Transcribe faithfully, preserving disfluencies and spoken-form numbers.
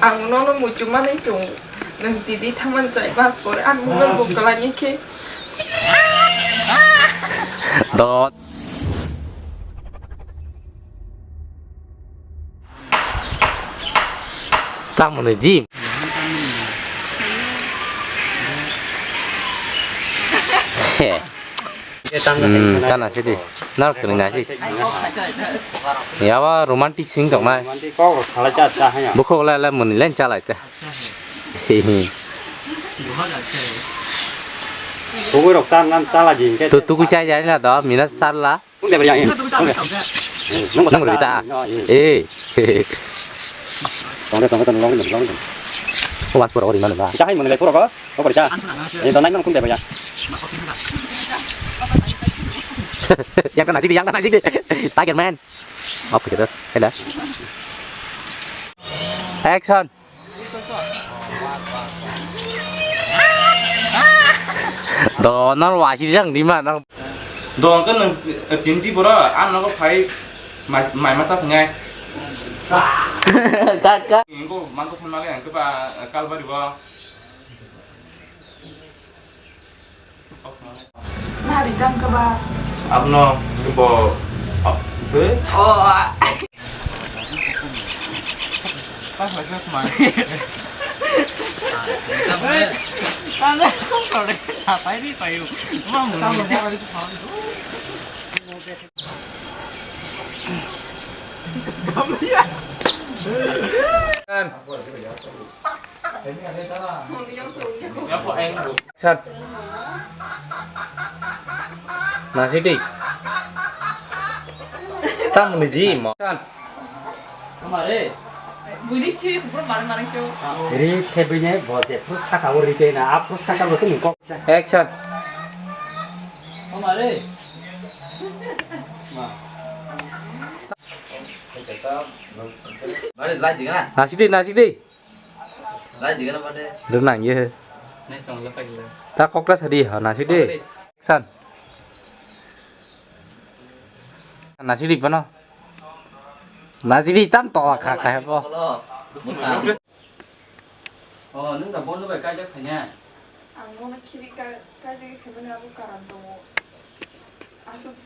Ang nono muchungmani chwng nwng tidi thangmani chai mas pore ang mobile bo kwlaini khe. Dot. Tamoni di. Hmm, tana sidi. Nar kini nasi. Yawa romantic sing tong nai. Kok rok salai cha cha hanya. Bukhuk lai lai muni len chalai te. Bugui rok cha nan chala jin ke. Tu tu kuchai jai na do, mina sarla. Kung de baya. Nang rita. Eh. Tong de tong de tong long long long. Ko mas pura ori manu ba. Cha hai muni lai pura ko. Ko pura cha. Eh, to nai man kung de baya. Yang kena sini, yang kena sini. Tiger man. Off gitu. Hello. Action. Donar wasi jang di mana? Dong kan nang tinti bora an nang phai mai mai mata phungai. Kaka. Ingko mangko phun male ang ke ba kalbari ba. Nari tang kaba. Abno bo. Te. Oh. Pas lagi mas mai. Tangga kau kau dek sapai ni payu. Mam. Sat. Nasi di. Tam ni di mo. Sat. Kamare. Buddhist TV kubur mare mare kyo. Ri thebine boje pru saka o ri de na, a pru saka o kini kok. Action. Kamare. Ma. Mare lai diga na. Nasi di, nasi di. Lai jigana bade. Renang ye. Nai chong le paile. Ta kokla sadi ha nasi de. San. Nasi di pano. Nasi di tam to kha kha bo. Oh, nung da bondo bai kaijak phainya. Ang bono khibi ka-, kaijagwi phaimani abo karan tongo. Aswk.